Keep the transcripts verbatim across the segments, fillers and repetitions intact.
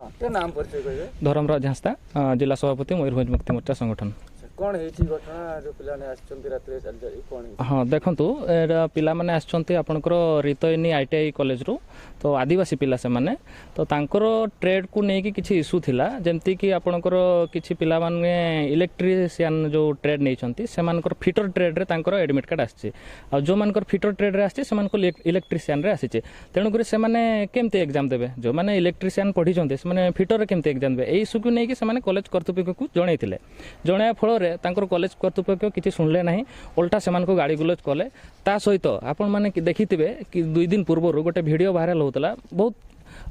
ଟିକେ ନାମ ପରିଚୟ କହିବେ? ଧରମରାଜ ହାଁସଦା, ଅ, ଜିଲ୍ଲା ସଭାପତି, ମୟୂରଭଞ୍ଜ ମୁକ୍ତି ମୋର୍ଚ୍ଚା ସଂଗଠନ। ଆଚ୍ଛା, କ'ଣ ହେଇଛି ଘଟଣା? ଯେଉଁ ପିଲାମାନେ ଆସିଛନ୍ତି ରାତିରେ ଚାଲି ଚାଲି, କ'ଣ ହେଇଛି? ହଁ, ଦେଖନ୍ତୁ, ଏଇଟା ପିଲାମାନେ ଆସିଛନ୍ତି ଆପଣଙ୍କର ରିତୟିନୀ ଆଇ ଟି ଆଇ କଲେଜରୁ। ତ ଆଦିବାସୀ ପିଲା ସେମାନେ। ତ ତାଙ୍କର ଟ୍ରେଡ୍କୁ ନେଇକି କିଛି ଇସ୍ୟୁ ଥିଲା, ଯେମିତିକି ଆପଣଙ୍କର କିଛି ପିଲାମାନେ ଇଲେକ୍ଟ୍ରିସିଆନ୍ ଯେଉଁ ଟ୍ରେଡ୍ ନେଇଛନ୍ତି, ସେମାନଙ୍କର ଫିଟର ଟ୍ରେଡ୍ରେ ତାଙ୍କର ଆଡମିଟ୍ କାର୍ଡ ଆସିଛି। ଆଉ ଯେଉଁମାନଙ୍କର ଫିଟର ଟ୍ରେଡ୍ରେ ଆସିଛି, ସେମାନଙ୍କୁ ଇଲେକ୍-, ଇଲେକ୍ଟ୍ରିସିଆନ୍ରେ ଆସିଛି। ତେଣୁକରି ସେମାନେ କେମିତି ଏକ୍ଜାମ୍ ଦେବେ? ଯେଉଁମାନେ ଇଲେକ୍ଟ୍ରିସିଆନ୍ ପଢ଼ିଛନ୍ତି, ସେମାନେ ଫିଟରରେ କେମିତି ଏକ୍ଜାମ୍ ଦେବେ? ଏଇ ଇସ୍ୟୁକୁ ନେଇକି ସେମାନେ କଲେଜ କର୍ତ୍ତୃପକ୍ଷକୁ ଜଣେଇଥିଲେ। ଜଣାଇବା ଫଳରେ ତାଙ୍କର କଲେଜ କର୍ତ୍ତୃପକ୍ଷ କିଛି ଶୁଣିଲେ ନାହିଁ, ଓଲଟା ସେମାନଙ୍କୁ ଗାଳି ଗୁଲଜ କଲେ। ତା ସହିତ ଆପଣମାନେ କି ଦେଖିଥିବେ କି ଦୁଇ ଦିନ ପୂର୍ବରୁ ଗୋଟେ ଭିଡ଼ିଓ ଭାଇରାଲ୍ ହେଉଥିଲା, ବହୁତ,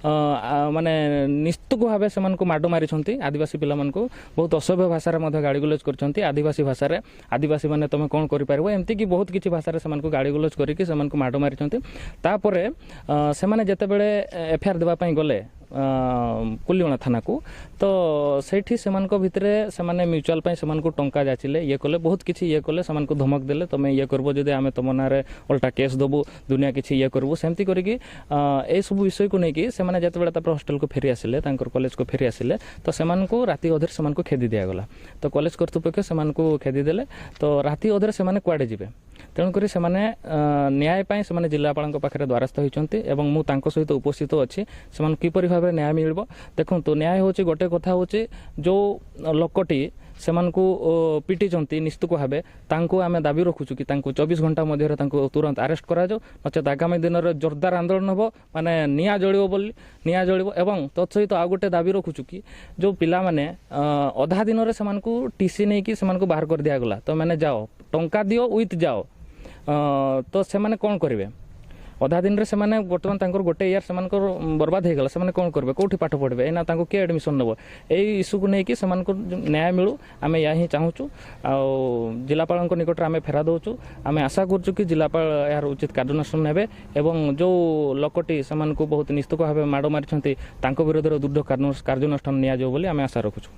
ଅ, ଆ, ମାନେ ନିସ୍ତୁକ ଭାବେ ସେମାନଙ୍କୁ ମାଡ଼ ମାରିଛନ୍ତି, ଆଦିବାସୀ ପିଲାମାନଙ୍କୁ ବହୁତ ଅସଭ୍ୟ ଭାଷାରେ ମଧ୍ୟ ଗାଳି ଗୁଲଜ କରିଛନ୍ତି, ଆଦିବାସୀ ଭାଷାରେ। ଆଦିବାସୀମାନେ, "ତମେ କ'ଣ କରିପାରିବ?" ଏମିତିକି ବହୁତ କିଛି ଭାଷାରେ ସେମାନଙ୍କୁ ଗାଳି ଗୁଲଜ କରିକି ସେମାନଙ୍କୁ ମାଡ଼ ମାରିଛନ୍ତି। ତାପରେ, ଅ, ସେମାନେ ଯେତେବେଳେ ଏଫ୍ ଆଇ ଆର୍ ଦେବା ପାଇଁ ଗଲେ, ଅ, କୁଲିଅଣା ଥାନାକୁ, ତ ସେଇଠି ସେମାନଙ୍କ ଭିତରେ ସେମାନେ ମ୍ୟୁଚୁଆଲ୍ ପାଇଁ ସେମାନଙ୍କୁ ଟଙ୍କା ଯାଚିଲେ, ଇଏ କଲେ, ବହୁତ କିଛି ଇଏ କଲେ, ସେମାନଙ୍କୁ ଧମକ ଦେଲେ, "ତମେ ଇଏ କରିବ ଯଦି ଆମେ ତମ ନାଁରେ ଓଲଟା କେସ୍ ଦେବୁ, ଦୁନିଆ କିଛି ଇଏ କରିବୁ।" ସେମିତି କରିକି, ଅ, ଏଇସବୁ ବିଷୟକୁ ନେଇକି ସେମାନେ ଯେତେବେଳେ ତାପରେ ହଷ୍ଟେଲକୁ ଫେରି ଆସିଲେ, ତାଙ୍କର କଲେଜକୁ ଫେରି ଆସିଲେ, ତ ସେମାନଙ୍କୁ ରାତି ଅଧରେ ସେମାନଙ୍କୁ ଖେଦି ଦିଆଗଲା। ତ କଲେଜ କର୍ତ୍ତୃପକ୍ଷ ସେମାନଙ୍କୁ ଖେଦି ଦେଲେ। ତ ରାତି ଅଧରେ ସେମାନେ କୁଆଡ଼େ ଯିବେ? ତେଣୁକରି ସେମାନେ, ଅ, ନ୍ୟାୟ ପାଇଁ ସେମାନେ ଜିଲ୍ଲାପାଳଙ୍କ ପାଖରେ ଦ୍ୱାରସ୍ଥ ହୋଇଛନ୍ତି ଏବଂ ମୁଁ ତାଙ୍କ ସହିତ ଉପସ୍ଥିତ ଅଛି। ସେମାନଙ୍କୁ କିପରି ଭାବରେ ନ୍ୟାୟ ମିଳିବ? ଦେଖନ୍ତୁ, ନ୍ୟାୟ ହେଉଛି, ଗୋଟେ କଥା ହେଉଛି, ଯେଉଁ ଲୋକଟି ସେମାନଙ୍କୁ, ଓ, ପିଟିଛନ୍ତି ନିସ୍ତୁକ ଭାବେ, ତାଙ୍କୁ ଆମେ ଦାବି ରଖୁଛୁ କି ତାଙ୍କୁ ଚବିଶ ଘଣ୍ଟା ମଧ୍ୟରେ ତାଙ୍କୁ ତୁରନ୍ତ ଆରେଷ୍ଟ କରାଯାଉ, ନଚେତ୍ ଆଗାମୀ ଦିନରେ ଜୋରଦାର ଆନ୍ଦୋଳନ ହେବ, ମାନେ ନିଆଁ ଜଳିବ ବୋଲି, ନିଆଁ ଜଳିବ। ଏବଂ ତତ୍ ସହିତ ଆଉ ଗୋଟେ ଦାବି ରଖୁଛୁ କି ଯେଉଁ ପିଲାମାନେ, ଅ, ଅଧା ଦିନରେ ସେମାନଙ୍କୁ ଟି ସି ନେଇକି ସେମାନଙ୍କୁ ବାହାର କରିଦିଆଗଲା, "ତମେ ଯାଅ, ଟଙ୍କା ଦିଅ ୱିଥ୍ ଯାଅ।" ଅ, ତ ସେମାନେ କ'ଣ କରିବେ? ଅଧା ଦିନରେ ସେମାନେ ବର୍ତ୍ତମାନ ତାଙ୍କର ଗୋଟେ ଇୟର୍ ସେମାନଙ୍କର, ଉଁ, ବର୍ବାଦ ହେଇଗଲା। ସେମାନେ କ'ଣ କରିବେ? କେଉଁଠି ପାଠ ପଢ଼ିବେ? ଏଇନା ତାଙ୍କୁ କିଏ ଆଡମିସନ୍ ନେବ? ଏଇ ଇସ୍ୟୁକୁ ନେଇକି ସେମାନଙ୍କୁ ନ୍ୟାୟ ମିଳୁ, ଆମେ ଏହା ହିଁ ଚାହୁଁଛୁ। ଆଉ ଜିଲ୍ଲାପାଳଙ୍କ ନିକଟରେ ଆମେ ଫେରା ଦେଉଛୁ। ଆମେ ଆଶା କରୁଛୁ କି ଜିଲ୍ଲାପାଳ ଏହାର ଉଚିତ କାର୍ଯ୍ୟାନୁଷ୍ଠାନ ନେବେ ଏବଂ ଯେଉଁ ଲୋକଟି ସେମାନଙ୍କୁ ବହୁତ ନିସ୍ତୁକ ଭାବେ ମାଡ଼ ମାରିଛନ୍ତି, ତାଙ୍କ ବିରୋଧରେ ଦୃଢ଼ କାର୍ଯ୍ୟାନୁ-, କାର୍ଯ୍ୟାନୁଷ୍ଠାନ ନିଆଯିବ ବୋଲି ଆମେ ଆଶା ରଖୁଛୁ।